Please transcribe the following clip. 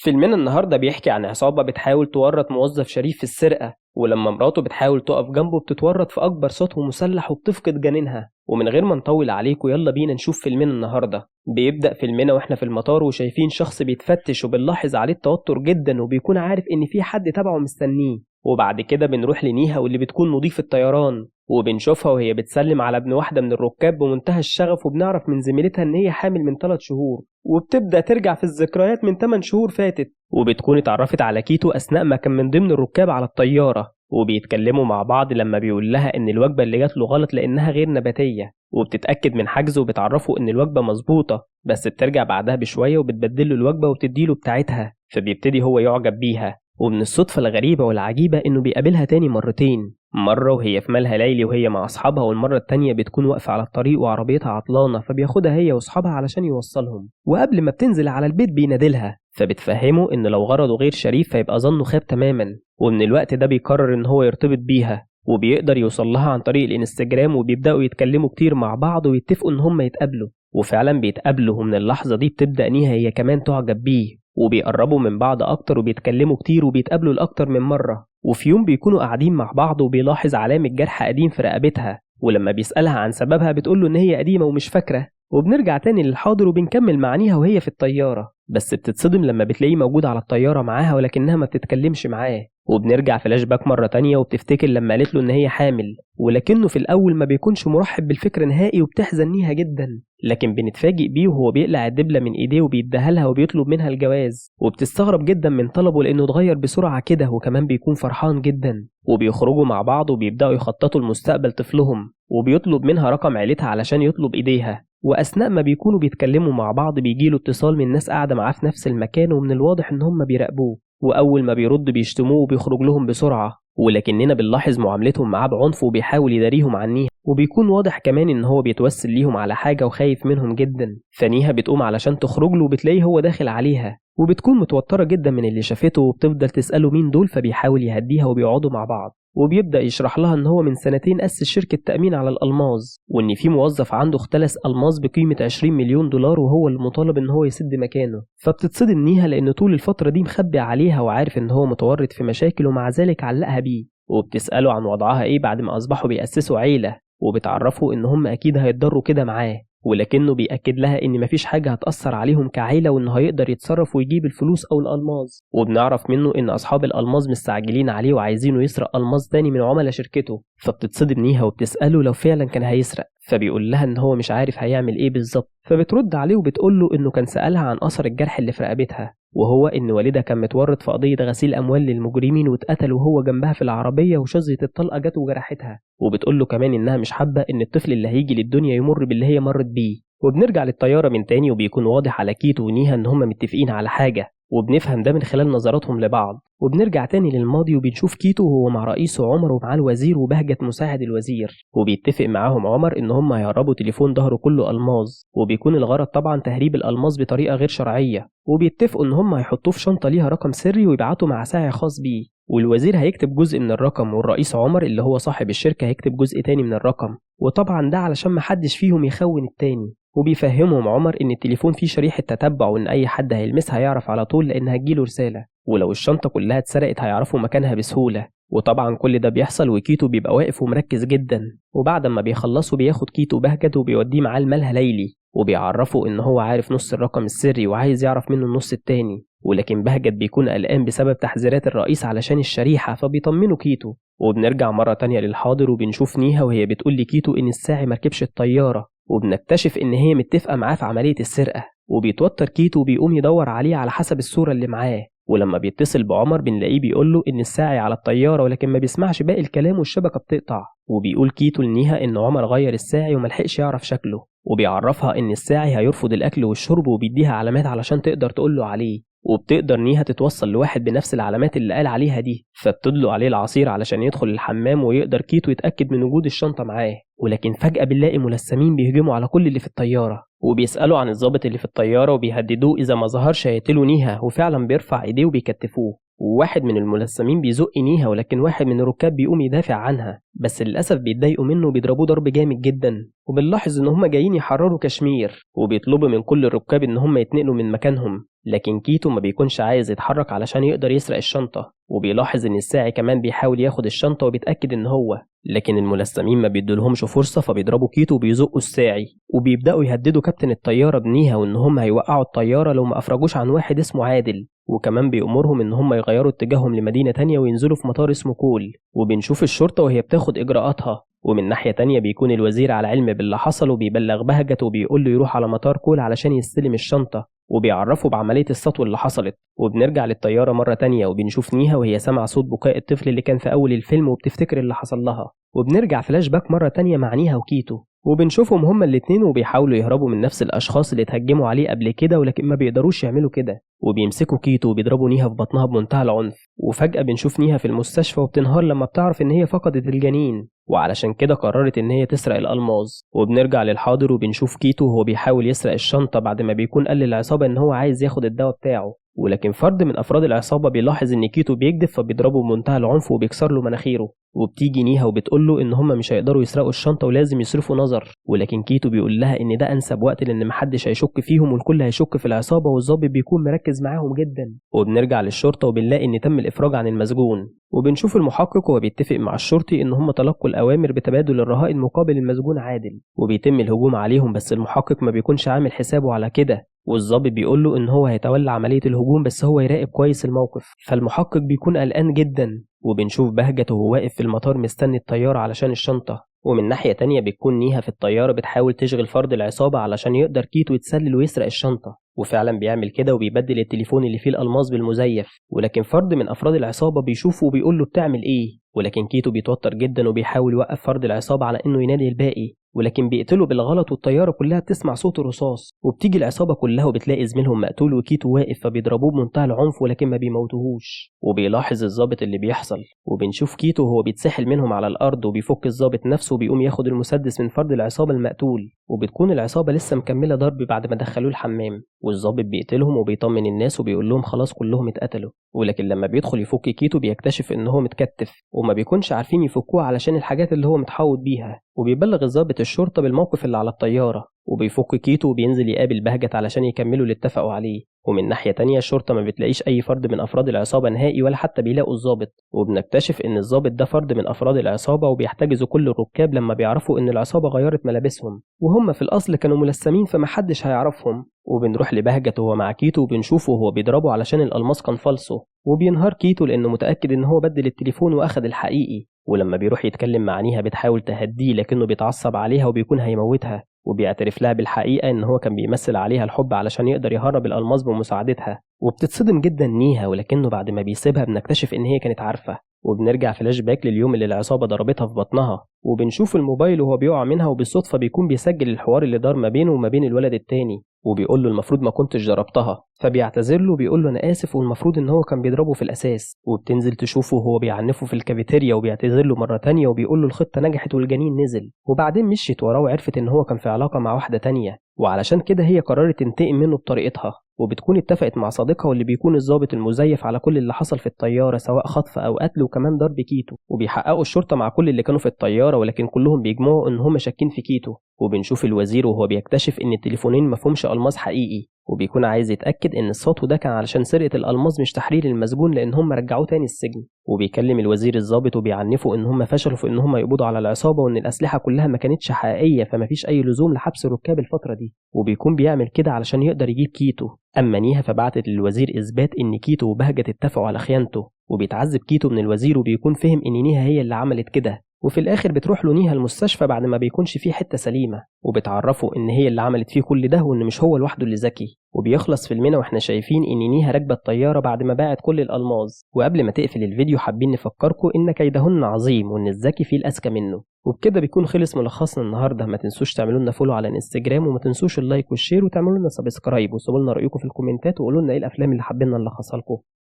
فيلمنا النهارده بيحكي عن عصابة بتحاول تورط موظف شريف في السرقة، ولما مراته بتحاول تقف جنبه بتتورط في أكبر سطو مسلح وبتفقد جنينها. ومن غير ما نطول عليكم يلا بينا نشوف فيلمنا النهارده. بيبدأ فيلمنا واحنا في المطار وشايفين شخص بيتفتش وبنلاحظ عليه التوتر جدا، وبيكون عارف إن في حد تبعه مستنيه. وبعد كده بنروح لنيها واللي بتكون مضيف الطيران، وبنشوفها وهي بتسلم على ابن واحدة من الركاب بمنتهى الشغف، وبنعرف من زميلتها إن هي حامل من 3 شهور، وبتبدأ ترجع في الذكريات من 8 شهور فاتت. وبتكون اتعرفت على كيتو أثناء ما كان من ضمن الركاب على الطيارة، وبيتكلموا مع بعض لما بيقول لها إن الوجبة اللي جات له غلط لأنها غير نباتية، وبتتأكد من حجزه وبتعرفه إن الوجبة مظبوطة، بس بترجع بعدها بشوية وبتبدله الوجبة وبتديله بتاعتها، فبيبتدي هو يعجب بيها. ومن الصدفة الغريبة والعجيبة إنه بيقابلها تاني مرتين، مرة وهي في مالها ليلي وهي مع أصحابها، والمرة التانية بتكون واقفة على الطريق وعربيتها عطلانة، فبياخدها هي وأصحابها علشان يوصلهم. وقبل ما بتنزل على البيت بينادلها، فبتفهمه إن لو غرضه غير شريف فيبقى ظنه خاب تماما. ومن الوقت ده بيقرر إن هو يرتبط بيها، وبيقدر يوصل لها عن طريق الانستجرام، وبيبدأوا يتكلموا كتير مع بعض ويتفقوا إن هم يتقابلوا، وفعلا بيتقابلوا. ومن اللحظة دي بتبدأ نيها هي كمان تعجب بيه، وبيقربوا من بعض أكتر وبيتكلموا كتير وبيتقابلوا لأكتر من مرة. وفي يوم بيكونوا قاعدين مع بعض وبيلاحظ علامة جرح قديم في رقبتها، ولما بيسألها عن سببها بتقوله إن هي قديمة ومش فاكرة. وبنرجع تاني للحاضر وبنكمل مع نيها وهي في الطيارة، بس بتتصدم لما بتلاقيه موجود على الطيارة معاها ولكنها ما بتتكلمش معاه. وبنرجع فلاش باك مرة تانية وبتفتكر لما قالت له إن هي حامل، ولكنه في الأول ما بيكونش مرحب بالفكرة نهائي وبتحزن نيها جدا. لكن بنتفاجئ بيه وهو بيقلع الدبلة من إيديه وبيديها لها وبيطلب منها الجواز، وبتستغرب جدا من طلبه لأنه اتغير بسرعة كده، وكمان بيكون فرحان جدا. وبيخرجوا مع بعض وبيبدأوا يخططوا لمستقبل طفلهم، وبيطلب منها رقم عيلتها علشان يطلب إيديها. وأثناء ما بيكونوا بيتكلموا مع بعض بيجيله اتصال من ناس قاعدة معاه في نفس المكان، ومن الواضح إن هم بيراقبوه، وأول ما بيرد بيشتموه وبيخرج لهم بسرعة. ولكننا بنلاحظ معاملتهم معاه بعنف وبيحاول يداريهم عنيها، وبيكون واضح كمان إن هو بيتوسل ليهم على حاجة وخايف منهم جدا. فنيها بتقوم علشان تخرج له وبتلاقيه هو داخل عليها، وبتكون متوترة جدا من اللي شافته، وبتفضل تسأله مين دول، فبيحاول يهديها وبيقعدوا مع بعض. وبيبدأ يشرح لها إن هو من سنتين أسس شركة تأمين على الألماظ، وإن في موظف عنده اختلس ألماظ بقيمة 20 مليون دولار وهو المطالب إن هو يسد مكانه. فبتتصدم نيها لأن طول الفترة دي مخبي عليها وعارف إن هو متورط في مشاكل، ومع ذلك علقها بيه. وبتسأله عن وضعها إيه بعد ما أصبحوا بيأسسوا عيلة، وبتعرفوا إن هم أكيد هيتضروا كده معاه، ولكنه بيأكد لها إن مفيش حاجة هتأثر عليهم كعيلة، وإنه هيقدر يتصرف ويجيب الفلوس أو الألماظ. وبنعرف منه إن أصحاب الألماظ مستعجلين عليه وعايزينه يسرق ألماظ تاني من عملاء شركته. فبتتصدم نيها وبتسأله لو فعلا كان هيسرق، فبيقول لها إن هو مش عارف هيعمل إيه بالظبط. فبترد عليه وبتقول له إنه كان سألها عن أثر الجرح اللي في رقبتها، وهو إن والدها كان متورط في قضية غسيل أموال للمجرمين واتقتل وهو جنبها في العربية، وشظية الطلقة جت وجرحتها. وبتقول له كمان إنها مش حابة إن الطفل اللي هيجي للدنيا يمر باللي هي مرت بيه. وبنرجع للطيارة من تاني، وبيكون واضح على كيتو ونيها إن هما متفقين على حاجة، وبنفهم ده من خلال نظراتهم لبعض. وبنرجع تاني للماضي وبنشوف كيتو وهو مع رئيسه عمر ومعاه الوزير وبهجة مساعد الوزير، وبيتفق معاهم عمر إن هم هيهربوا تليفون ظهره كله ألماظ، وبيكون الغرض طبعا تهريب الألماظ بطريقة غير شرعية. وبيتفقوا إن هم هيحطوه في شنطة ليها رقم سري ويبعتوا مع ساعي خاص بيه، والوزير هيكتب جزء من الرقم، والرئيس عمر اللي هو صاحب الشركة هيكتب جزء تاني من الرقم، وطبعا ده علشان محدش فيهم يخون التاني. وبيفهمهم عمر إن التليفون فيه شريحة تتبع، وإن أي حد هيلمسها هيعرف على طول لأن هتجيله رسالة، ولو الشنطة كلها اتسرقت هيعرفوا مكانها بسهولة. وطبعا كل ده بيحصل وكيتو بيبقى واقف ومركز جدا. وبعد ما بيخلصوا بياخد كيتو بهجت وبيوديه معاه المالها ليلي، وبيعرفه إن هو عارف نص الرقم السري وعايز يعرف منه النص التاني، ولكن بهجت بيكون قلقان بسبب تحذيرات الرئيس علشان الشريحة، فبيطمنه كيتو. وبنرجع مرة تانية للحاضر وبنشوف نيها وهي بتقول لكيتو إن الساعي مركبش الطيارة، وبنكتشف إن هي متفقة معاه في عملية السرقة. وبيتوتر كيتو وبيقوم يدور عليه على حسب الصورة اللي معاه، ولما بيتصل بعمر بنلاقيه بيقول له إن الساعي على الطيارة، ولكن ما بيسمعش باقي الكلام والشبكة بتقطع. وبيقول كيتو لنيها إن عمر غير الساعي وملحقش يعرف شكله، وبيعرفها إن الساعي هيرفض الأكل والشرب وبيديها علامات علشان تقدر تقول له عليه. وبتقدر نيها تتوصل لواحد بنفس العلامات اللي قال عليها دي، فبتدلق عليه العصير علشان يدخل الحمام ويقدر كيتو يتأكد من وجود الشنطة معاه. ولكن فجأة بنلاقي ملثمين بيهجموا على كل اللي في الطيارة، وبيسألوا عن الضابط اللي في الطيارة وبيهددوه إذا ما ظهرش هيقتلوا نيها، وفعلا بيرفع إيديه وبيكتفوه. وواحد من الملثمين بيزق نيها، ولكن واحد من الركاب بيقوم يدافع عنها، بس للأسف بيتضايقوا منه وبيضربوه ضرب جامد جدا. وبنلاحظ إن هما جايين يحرروا كشمير، وبيطلبوا من كل الركاب إن هما يتنقلوا من مكانهم، لكن كيتو ما بيكونش عايز يتحرك علشان يقدر يسرق الشنطة. وبيلاحظ إن الساعي كمان بيحاول ياخد الشنطة وبيتأكد إن هو، لكن الملثمين ما بيدولهمش فرصة، فبيضربوا كيتو وبيزقوا الساعي، وبيبدأوا يهددوا كابتن الطيارة بنيها وإن هم هيوقعوا الطيارة لو ما أفرجوش عن واحد اسمه عادل. وكمان بيأمرهم إن هم يغيروا اتجاههم لمدينة تانية وينزلوا في مطار اسمه كول. وبنشوف الشرطة وهي بتاخد إجراءاتها. ومن ناحية تانية بيكون الوزير على علم باللي حصل، وبيبلغ بهجت وبيقول له يروح على مطار كول علشان يستلم الشنطة، وبيعرفه بعملية السطو اللي حصلت. وبنرجع للطيارة مرة تانية، وبنشوف نيها وهي سامعة صوت بكاء الطفل اللي كان في أول الفيلم وبتفتكر اللي حصل لها. وبنرجع فلاش باك مرة تانية مع نيها وكيتو، وبنشوفهم هما الاتنين وبيحاولوا يهربوا من نفس الأشخاص اللي اتهجموا عليه قبل كده، ولكن ما بيقدروش يعملوا كده، وبيمسكوا كيتو وبيضربوا نيها في بطنها بمنتهى العنف. وفجأة بنشوف نيها في المستشفى وبتنهار لما بتعرف إن هي فقدت الجنين، وعلشان كده قررت إن هي تسرق الألماظ. وبنرجع للحاضر وبنشوف كيتو وهو بيحاول يسرق الشنطة بعد ما بيكون قال للعصابة إن هو عايز ياخد الدواء بتاعه، ولكن فرد من أفراد العصابة بيلاحظ إن كيتو بيكذب فبيضربه بمنتهى العنف وبيكسر له مناخيره. وبتيجي نيها وبتقول له إن هما مش هيقدروا يسرقوا الشنطة ولازم يصرفوا نظر، ولكن كيتو بيقول لها إن ده أنسب وقت لأن محدش هيشك فيهم والكل هيشك في العصابة، والظابط بيكون مركز معاهم جدا. وبنرجع للشرطة وبنلاقي إن تم الإفراج عن المسجون، وبنشوف المحقق وهو بيتفق مع الشرطي إن هم تلقوا الأوامر بتبادل الرهائن مقابل المسجون عادل، وبيتم الهجوم عليهم، بس المحقق ما بيكونش عامل حسابه على كده، والظابط بيقول له إن هو هيتولى عملية الهجوم بس هو يراقب كويس الموقف، فالمحقق بيكون قلقان جدا. وبنشوف بهجت وهو واقف في المطار مستني الطيارة علشان الشنطة. ومن ناحية تانية بتكون نيها في الطيارة بتحاول تشغل فرد العصابة علشان يقدر كيتو يتسلل ويسرق الشنطة، وفعلا بيعمل كده وبيبدل التليفون اللي فيه الألماس بالمزيف، ولكن فرد من أفراد العصابة بيشوفه وبيقول له بتعمل إيه، ولكن كيتو بيتوتر جدا وبيحاول يوقف فرد العصابة على إنه ينادي الباقي، ولكن بيقتله بالغلط والطيارة كلها بتسمع صوت الرصاص. وبتيجي العصابة كلها وبتلاقي زميلهم مقتول وكيتو واقف، فبيضربوه بمنتهى العنف ولكن ما بيموتوهوش. وبيلاحظ الضابط اللي بيحصل، وبنشوف كيتو وهو بيتسحل منهم على الأرض وبيفك الضابط نفسه وبيقوم ياخد المسدس من فرد العصابة المقتول، وبتكون العصابة لسه مكملة ضرب بعد ما دخلوه الحمام، والضابط بيقتلهم وبيطمن الناس وبيقول لهم خلاص كلهم اتقتلوا. ولكن لما بيدخل يفك كيتو بيكتشف ان هو متكتف وما بيكونش عارفين يفكوه علشان الحاجات اللي هو متحوط بيها، وبيبلغ الضابط الشرطة بالموقف اللي على الطيارة، وبيفك كيتو وبينزل يقابل بهجت علشان يكملوا اللي اتفقوا عليه. ومن ناحية تانية الشرطة ما بتلاقيش أي فرد من أفراد العصابة نهائي ولا حتى بيلاقوا الضابط، وبنكتشف إن الضابط ده فرد من أفراد العصابة وبيحتجزوا كل الركاب لما بيعرفوا إن العصابة غيرت ملابسهم، وهم في الأصل كانوا ملثمين فمحدش هيعرفهم. وبنروح لبهجت وهو مع كيتو وبنشوفه وهو بيضربه علشان الألماس كان فالصو، وبينهار كيتو لأنه متأكد إن هو بدل التليفون وأخد الحقيقي. ولما بيروح يتكلم مع نيها بتحاول تهديه لكنه بيتعصب عليها وبيكون هيموتها، وبيعترف لها بالحقيقة إن هو كان بيمثل عليها الحب علشان يقدر يهرب الألماس بمساعدتها. وبتتصدم جدا نيها، ولكنه بعد ما بيسيبها بنكتشف إن هي كانت عارفة. وبنرجع فلاش باك لليوم اللي العصابة ضربتها في بطنها، وبنشوف الموبايل وهو بيقع منها، وبالصدفة بيكون بيسجل الحوار اللي دار ما بينه وما بين الولد التاني، وبيقول له المفروض ما كنتش ضربتها، فبيعتذر له وبيقول له انا اسف والمفروض ان هو كان بيضربه في الاساس. وبتنزل تشوفه وهو بيعنفه في الكافيتيريا وبيعتذر له مرة تانية وبيقول له الخطة نجحت والجنين نزل. وبعدين مشيت وراه وعرفت ان هو كان في علاقة مع واحدة تانية، وعلشان كده هي قررت تنتقم منه بطريقتها، وبتكون اتفقت مع صديقها واللي بيكون الضابط المزيف على كل اللي حصل في الطيارة سواء خطف او قتل وكمان ضرب كيتو. وبيحققوا الشرطة مع كل اللي كانوا في الطيارة، ولكن كلهم بيجمعوا ان هم شاكين في كيتو. وبنشوف الوزير وهو بيكتشف ان التليفونين مفهومش ألماس حقيقي، وبيكون عايز يتأكد ان السطو ده كان علشان سرقة الألماس مش تحرير المسجون لان هم رجعوه تاني السجن. وبيكلم الوزير الضابط وبيعنفه ان هم فشلوا في ان هم يقبضوا على العصابة وان الأسلحة كلها ما كانتش حقيقية فمفيش أي لزوم لحبس الركاب الفترة دي، وبيكون بيعمل كده علشان يقدر يجيب كيتو. أما نيها فبعتت للوزير إثبات إن كيتو وبهجت اتفقوا على خيانته، وبيتعذب كيتو من الوزير وبيكون فهم إن نيها هي اللي عملت كده. وفي الآخر بتروح له نيها المستشفى بعد ما بيكونش فيه حتة سليمة، وبتعرفه إن هي اللي عملت فيه كل ده وإن مش هو لوحده اللي ذكي. وبيخلص فيلمنا واحنا شايفين إن نيها راكبة الطيارة بعد ما باعت كل الألماظ. وقبل ما تقفل الفيديو حابين نفكركم إن كيدهن عظيم وإن الذكي فيه الأذكى منه. وبكده بيكون خلص ملخصنا النهارده. ما تنسوش تعملوا لنا follow على الانستجرام، وما تنسوش ال like وال share، وتعملوا لنا subscribe، وسيبوا لنا رأيكم في الكومنتات وقولوا لنا إيه الأفلام اللي حابين نلخصها لكم.